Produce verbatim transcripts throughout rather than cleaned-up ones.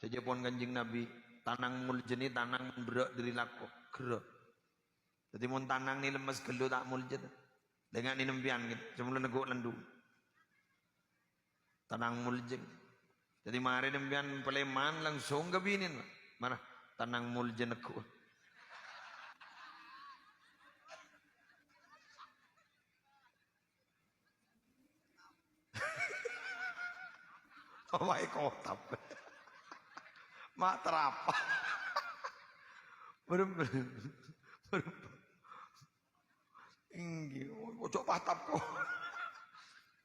Dhâddhi pon Kanjeng Nabi, tanang moljâ nè tanang mon berrâ' dâri lako, gerrâ'. Dhâddhi mon tanang nè lemmes ghâllu ta' moljâ. Dengnga'è sampèyan, gitu. Sè mola neggu' landhu. Tanang moljâ. Dhâddhi marè sampèyan palèman langsung ka binèna. Mara, tanang moljâ neggu'. Apa è kotap? Ma' terapa? Berem, berem. Inggih, ojo patap kok.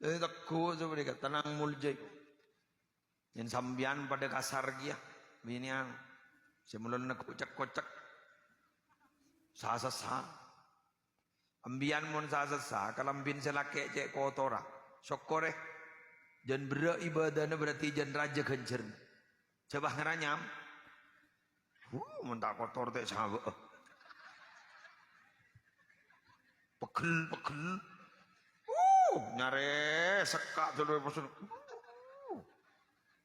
Jadi teguh sapanèka, tanang moljâ. Yèn sampèyan padâ kasar kèya, binèyan. Sè mola neggu' cek-kocek. Sa-sassa. Sampèyan mon sa-sassa, kalambhina sè lakè' cè' kotorra. Sokkorè. Jân berrâ' ibâdâna berarti jân rajâ ghânjhârna. Jhâ' bâ' ngaranyam. Huh, mon ta' kotor ta' sabâ'. Pegghel, pegghel. Uh, nyarè sekka' dulu pesen. Uh,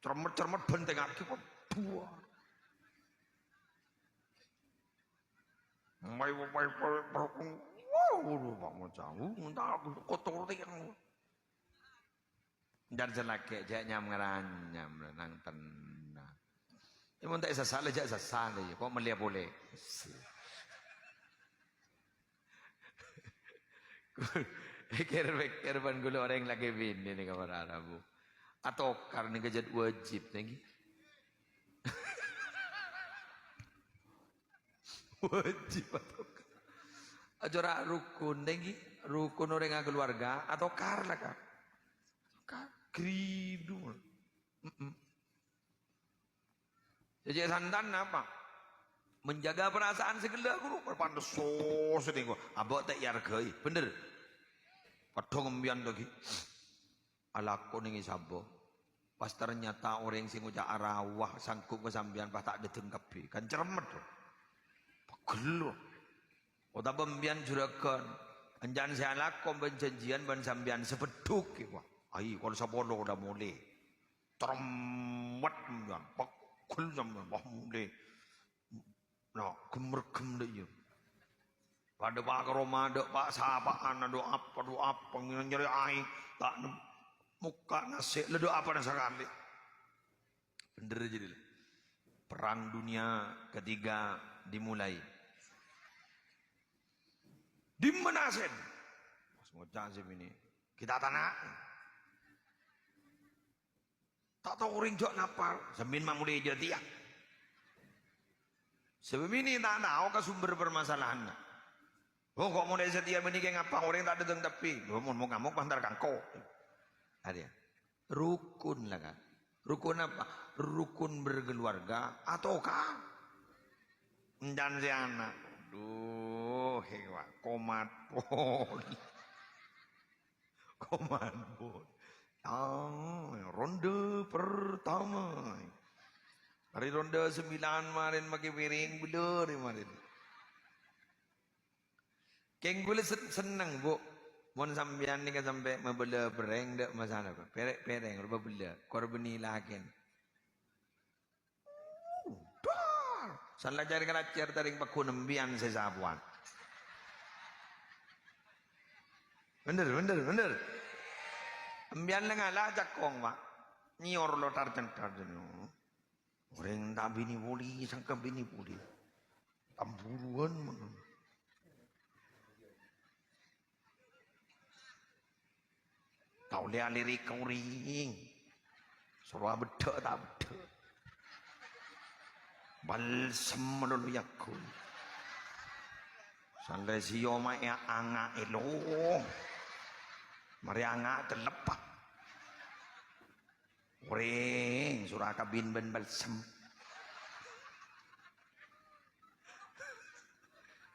cermet-cermet bentengngaghi kok. Dua. Mai, mai, mai, mai, wow, waduh, Pak Moca. Uh, mon ta' kotor ta' yang. Entar sè lakè' jhâ' nyam-ngaranyam, nang tennang. È, mon ta' sassa, la jhâ' sassa, la, iyâ. Kok mellèya polè? Kèr-pèkkèr bân kaulâ orèng lakè binè nèka para rabu. Atokar nèka jhât wajib, ngghi. Wajib atokar. Aja ra rukun, ngghi. Rukun orèng akaluwarga, atokar la, Kak. Atokar. Gridu. Mm-mm. Jadi santan apa? Menjaga perasaan sè ghellâ' ghuru, pantes sos nèko. Abâ' ta' èarghâi, bhender. Kadhâng sampèyan lagi. Alako nèng è sabâ. Pas ternyata orèng sè ngoca' arawa sanggup ka sampèyan pas ta' dâteng kabbhi. Kan cermet, loh. Pegghel, loh. Otabâ sampèyan jurâghân. Èncana sè alako bân janjiyân bân sampèyan sè beddhuk, wah. Ai, kol sapolo la molè. Cermet sampèyan. Pegghel sampèyan. Wah, molè. Nah, gem-regem dâ' iyâ. Padâ pa' ka roma dâ' pa' sapa'an, dâ' apa, dâ' apa, nyarè aèng, ta' nem-, mokka' nasè', la dâ' apana sakalè. Bhender jadi lah. Perang Dunia Ketiga dimulai. Dimma nasè'en? Pas ngoca' sè binè, "Kita tanah." Ta' tao orèng jhâ' napa, sampèyan ma' molè jârèya. Sabâb binè ta' tao ka sumber permasalahanna. Oh, kok molè satèya binè kè ngapa orèng ta' dâteng tebbhi? Lho, mon ngamok-ngamok pas entar ka engko'. Arèya. Rukun la, Kak. Rukun apa? Rukun berkeluarga atau ka? Èncana sè ana'. Duh, hewa, komat pon. Koman, Bu. Ah, ronde pertama. Ari ronde sembilan marèn makè pèrèng bellâr marèn. Kèng kaulâ sen-, senneng, Bu. Mon sampèyan nèka sampè' mabellâ pèrèng, ta' masalah, Bu. Pèrè-, pèrèng, ropa bellâ. Kor bânnè lakèn. Dar! San lajâr-ngalajâr tarèng paggun embiyan sè sapowan. Bhender, bhender, bhender. Embiyan la ngala' cakong, Pak. Nyèyor lotar-cèntar jârèya. Orèng ta' binè polè, sangka binè polè. Tamburuwân mangkana. Ta' ollè alèrè ka orèng. Soro abeddhâ' ta' abeddhâ'. Balsem malolo èangghuy. Sanlè sèyoma è anga' èlo. Marè anga' tellepa'. Orèng soro akabin bân balsem.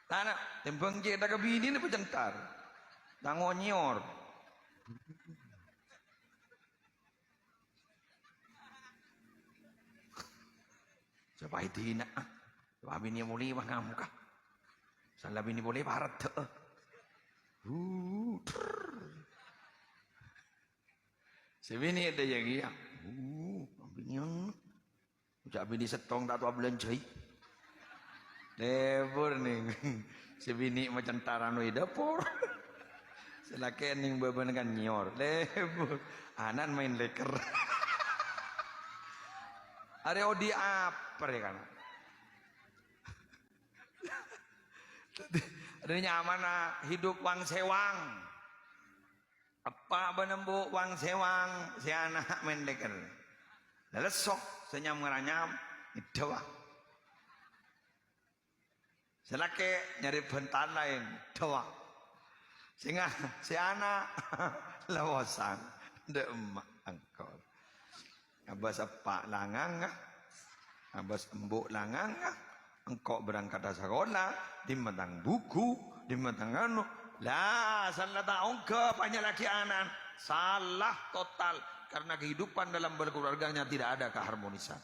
Tana, tèmbhâng cè' ta' kabinèna pacèntar. Tango nyèyor. Sapa èdina? Sapa binè polè wah ngamka. Sanlè binè polè pareddhâ. Hu, trrr. Sè binè dâjâ kèya. Hu, binèyan. Jhâ' binè sèttong ta' towa abhâlânjhâi. Lebur nèng. Sè binè' macentarano è dâpor. Sè lakè' nèng bâbâna kan nyèyor. Lebur. Ana'na maèn lèker. Arè odi' apa rè kana'? Arè nyamana hidup wang-sèwang. Eppa' bân embu' wang-sèwang, sè ana' maèn lèker. La lesso, sè nyam-ngaranyam, èddhâwâ. Sè lakè' nyarè bhântal laèn, èddhâwâ. Sè nga-, sè ana' la bosang, dâ' emma' engko'. Abâs eppa' la nganga, abâs embu' la nganga, engko' berangkat sakola, dimma tang buku, dimma tang anu. La, sala ta' ongghâ, bânnya' lagi ana'na. Salah total, karena kehidupan dalam berkeluarganya tidak ada keharmonisan.